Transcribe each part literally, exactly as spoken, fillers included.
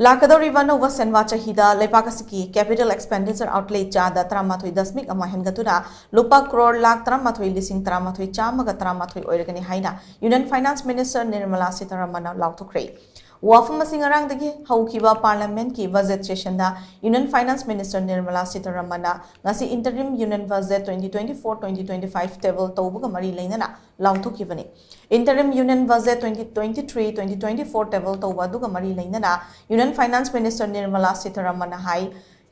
ꯂꯥꯛꯀꯗꯧꯔꯤꯕ ꯑꯅꯧꯕ ꯁꯦꯟꯋꯥ ꯆꯍꯤꯗ ꯂꯩꯕꯥꯛ ꯑꯁꯤꯒꯤ capital expenditure outlay ꯆꯥꯗ ꯇꯔꯥꯃꯥꯊꯣꯏ ꯗꯁꯃꯤꯛ ꯑꯃ ꯍꯦꯟꯒꯠꯇꯨꯅ ꯂꯨꯄꯥ ꯀ꯭ꯔꯣꯔ ꯂꯥꯛ ꯇꯔꯥꯃꯥꯊꯣꯏ ꯂꯤꯁꯤꯡ ꯇꯔꯥꯃꯥꯊꯣꯏ ꯆꯥꯝꯃꯒ ꯇꯔꯥꯃꯥꯊꯣꯏ ꯑꯣꯏꯔꯒꯅꯤ ꯍꯥꯏꯅ Union Finance Minister Nirmala Sitharamanꯅ ꯂꯥꯎꯊꯣꯛꯈ꯭ꯔꯦ꯫ ꯋꯥꯐꯝ ꯑꯁꯤ ꯉꯔꯥꯡꯗꯒꯤ ꯍꯧꯈꯤꯕ Parliamentꯀꯤ budget sessionꯗ Union Finance Minister Nirmala Sitharamanꯅ ꯉꯁꯤ interim Union Budget twenty twenty-four twenty twenty-five table ꯇꯧꯕꯒ ꯃꯔꯤ ꯂꯩꯅꯅ ꯂꯥꯎꯊꯣꯛꯈꯤꯕꯅꯤ꯫ Interim Union Budget twenty twenty-three twenty twenty-four table ꯇꯧꯕ ꯑꯗꯨꯒ ꯃꯔꯤ ꯂꯩꯅꯅ Union Finance Minister Nirmala Sitharamanꯅ ꯍꯥꯏ,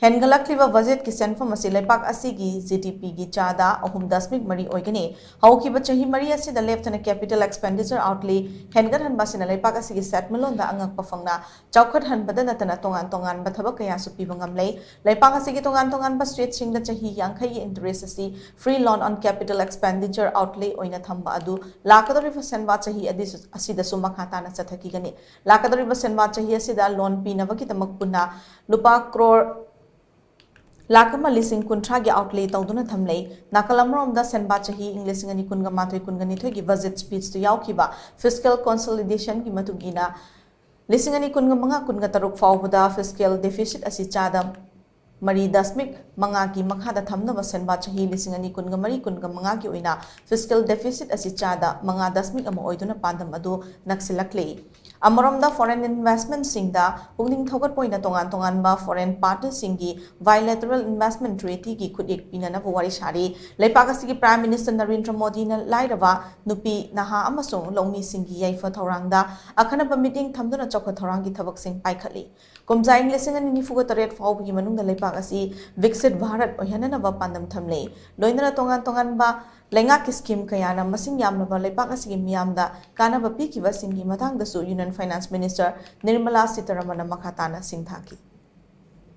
ꯍꯦꯟꯒꯠꯂꯛꯂꯤꯕ budgetꯀꯤ ꯁꯦꯟꯐꯝ ꯑꯁꯤ ꯂꯩꯕꯥꯛ ꯑꯁꯤꯒꯤ GDPꯒꯤ ꯆꯥꯗ ꯑꯍꯨꯝ ꯗꯁꯃꯤꯛ ꯃꯔꯤ ꯑꯣꯏꯒꯅꯤ꯫ ꯍꯧꯈꯤꯕ ꯆꯍꯤ ꯃꯔꯤ ꯑꯁꯤꯗ ꯂꯦꯞꯇꯅ capital expenditure outlay ꯍꯦꯟꯒꯠꯍꯟꯕ ꯑꯁꯤꯅ ꯂꯩꯕꯥꯛ ꯑꯁꯤꯒꯤ ꯁꯦꯟꯃꯤꯠꯂꯣꯟꯗ ꯑꯉꯛꯄ ꯐꯪꯅ ꯆꯥꯎꯈꯠꯍꯟꯕꯗ ꯅꯠꯇꯅ ꯇꯣꯉꯥꯟ ꯇꯣꯉꯥꯟꯕ ꯊꯕꯛ ꯀꯌꯥꯁꯨ ꯄꯤꯕ ꯉꯝꯂꯦ꯫ ꯂꯩꯕꯥꯛ ꯑꯁꯤꯒꯤ ꯇꯣꯉꯥꯟ ꯇꯣꯉꯥꯟꯕ stateꯁꯤꯡꯗ ꯆꯍꯤ ꯌꯥꯡꯈꯩꯒꯤ interest ꯑꯁꯤ free loan on capital expenditure outlay ꯑꯣꯏꯅ ꯊꯝꯕ ꯑꯗꯨ ꯂꯥꯛꯀꯗꯧꯔꯤꯕ ꯁꯦꯟꯋꯥ ꯆꯍꯤ ꯑꯗꯤꯁꯨ-, ꯑꯁꯤꯗꯁꯨ ꯃꯈꯥ ꯇꯥꯅ ꯆꯠꯊꯈꯤꯒꯅꯤ꯫ ꯂꯥꯛꯀꯗꯧꯔꯤꯕ ꯁꯦꯟꯋꯥ ꯆꯍꯤ ꯑꯁꯤꯗ loan ꯄꯤꯅꯕꯒꯤꯗꯃꯛ ꯄꯨꯟꯅ ꯂꯨꯄꯥ ꯀ꯭ꯔꯣꯔ ꯂꯥꯛ ꯑꯃ ꯂꯤꯁꯤꯡ ꯀꯨꯟꯊ꯭ꯔꯥꯒꯤ outlay ꯇꯧꯗꯨꯅ ꯊꯝꯂꯦ꯫ ꯅꯥꯀꯜ ꯑꯃꯔꯣꯝꯗ ꯁꯦꯟꯕꯥ ꯆꯍꯤ ꯏꯪ ꯂꯤꯁꯤꯡ ꯑꯅꯤ ꯀꯨꯟꯒ ꯃꯥꯊꯣꯏ ꯀꯨꯟꯒ ꯅꯤꯊꯣꯏꯒꯤ budget speechꯇ ꯌꯥꯎꯈꯤꯕ fiscal consolidationꯒꯤ ꯃꯇꯨꯡ ꯏꯟꯅ, ꯂꯤꯁꯤꯡ ꯑꯅꯤ ꯀꯨꯟꯒ ꯃꯉꯥ ꯀꯨꯟꯒ ꯇꯔꯨꯛ ꯐꯥꯎꯕꯗ fiscal deficit ꯑꯁꯤ ꯆꯥꯗ ꯃꯔꯤ ꯗꯁꯃꯤꯛ ꯃꯉꯥꯒꯤ ꯃꯈꯥꯗ ꯊꯝꯅꯕ ꯁꯦꯟꯕꯥ ꯆꯍꯤ ꯂꯤꯁꯤꯡ ꯑꯅꯤ ꯀꯨꯟꯒ ꯃꯔꯤ ꯀꯨꯟꯒ ꯃꯉꯥꯒꯤ ꯑꯣꯏꯅ fiscal deficit ꯑꯁꯤ ꯆꯥꯗ ꯃꯉꯥ ꯗꯁꯃꯤꯛ ꯑꯃ ꯑꯣꯏꯗꯨꯅ ꯄꯥꯟꯗꯝ ꯑꯗꯨ ꯅꯛꯁꯤꯜꯂꯛꯂꯤ꯫ ꯑꯃꯔꯣꯝꯗ, foreign investmentꯁꯤꯡꯗ ꯄꯨꯛꯅꯤꯡ ꯊꯧꯒꯠꯄ ꯑꯣꯏꯅ ꯇꯣꯉꯥꯟ ꯇꯣꯉꯥꯟꯕ foreign partyꯁꯤꯡꯒꯤ bilateral investment treatyꯒꯤ ꯈꯨꯠꯌꯦꯛ ꯄꯤꯅꯅꯕ ꯋꯥꯔꯤ ꯁꯥꯔꯤ꯫ ꯂꯩꯕꯥꯛ ꯑꯁꯤꯒꯤ Prime Minister ꯅꯔꯦꯟꯗ꯭ꯔ ꯃꯣꯗꯤꯅ ꯂꯥꯏꯔꯕ, ꯅꯨꯄꯤ, ꯅꯍꯥ ꯑꯃꯁꯨꯡ ꯂꯧꯃꯤꯁꯤꯡꯒꯤ ꯌꯥꯏꯐ ꯊꯧꯔꯥꯡꯗ ꯑꯈꯟꯅꯕ ꯃꯤꯠꯌꯦꯡ ꯊꯝꯗꯨꯅ ꯆꯥꯎꯈꯠ ꯊꯧꯔꯥꯡꯒꯤ ꯊꯕꯛꯁꯤꯡ ꯄꯥꯏꯈꯠꯂꯤ꯫ ꯀꯨꯝꯖꯥ ꯏꯪ ꯂꯤꯁꯤꯡ ꯑꯅꯤ ꯅꯤꯐꯨꯒ ꯇꯔꯦꯠ ꯐꯥꯎꯕꯒꯤ ꯃꯅꯨꯡꯗ ꯂꯩꯕꯥꯛ ꯑꯁꯤ ꯕꯤꯛꯁꯤꯠ ꯚꯥꯔꯠ ꯑꯣꯏꯍꯟꯅꯅꯕ ꯄꯥꯟꯗꯝ ꯊꯝꯂꯤ꯫ ꯂꯣꯏꯅꯅ ꯇꯣꯉꯥꯟ ꯇꯣꯉꯥꯟꯕ ꯂꯩꯉꯥꯛꯀꯤ scheme ꯀꯌꯥꯅ ꯃꯁꯤꯡ ꯌꯥꯝꯂꯕ ꯂꯩꯕꯥꯛ ꯑꯁꯤꯒꯤ ꯃꯤꯌꯥꯝꯗ ꯀꯥꯟꯅꯕ ꯄꯤꯈꯤꯕꯁꯤꯡꯒꯤ ꯃꯇꯥꯡꯗꯁꯨ Union Finance Minister ꯅꯤꯔꯃꯂꯥ ꯁꯤꯇꯥꯔꯥꯃꯟꯅ ꯃꯈꯥ ꯇꯥꯅ ꯁꯤꯡꯊꯥꯈꯤ꯫